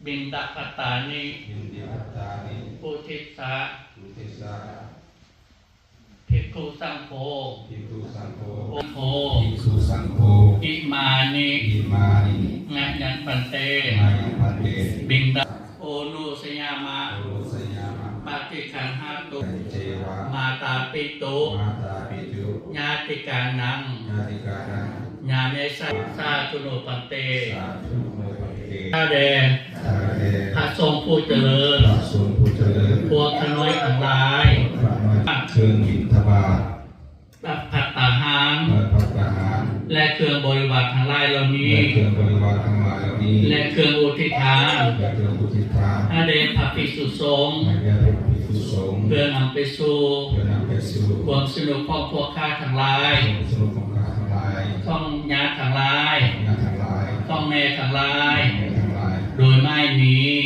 Piṇḍapātāni, piṇḍapātāni, uddissa, uddissa, bhikkhusaṅgho, bhikkhusaṅgho, bhikkhusaṅgho, imāni, imāni, mayhaṃ bhante, mayhaṃ bhante, piṇḍa, onusayāma, onusayāma, paṭiggaṇhātu, ceva, mātāpitu, mātāpitu, ñātikānaṃ, ñātikānaṃ, ñātissa, sādhu no bhante, sādhu no bhante. ຂ້າແດ່ ຂ້າແດ່ ພະສົງຜູ້ຈະເລີນ ພະສົງຜູ້ຈະເລີນ ພວກຂ້ານ້ອຍທັງຫຼາຍ ພວກຂ້ານ້ອຍ ເຊີນບິນທະບາດ ຮັບພັດຕາຫານ ຮັບພັດຕາຫານ ແລະ ເຄື່ອງບໍລິວານທັງຫຼາຍເຫຼົ່ານີ້ ແລະ ເຄື່ອງບໍລິວານທັງຫຼາຍເຫຼົ່ານີ້ ແລະ ເຄື່ອງອຸທິດທານ ແລະ ເຄື່ອງອຸທິດທານ ໃຫ້ແດ່ພະພິກຂຸສົງ ໃຫ້ແດ່ພະພິກຂຸສົງ ເພື່ອນຳໄປສູ່ ເພື່ອນຳໄປສູ່ ຄວາມສະໜຸກຂອງພວກຂ້າທັງຫຼາຍ ຄວາມສະໜຸກຂອງຂ້າທັງຫຼາຍ ຂອງຍາດທັງຫຼາຍ ຂອງຍາດທັງຫຼາຍ ຂອງແມ່ທັງຫຼາຍ ຂອງແມ່ທັງຫຼາຍ ໂດຍໝາຍນີ້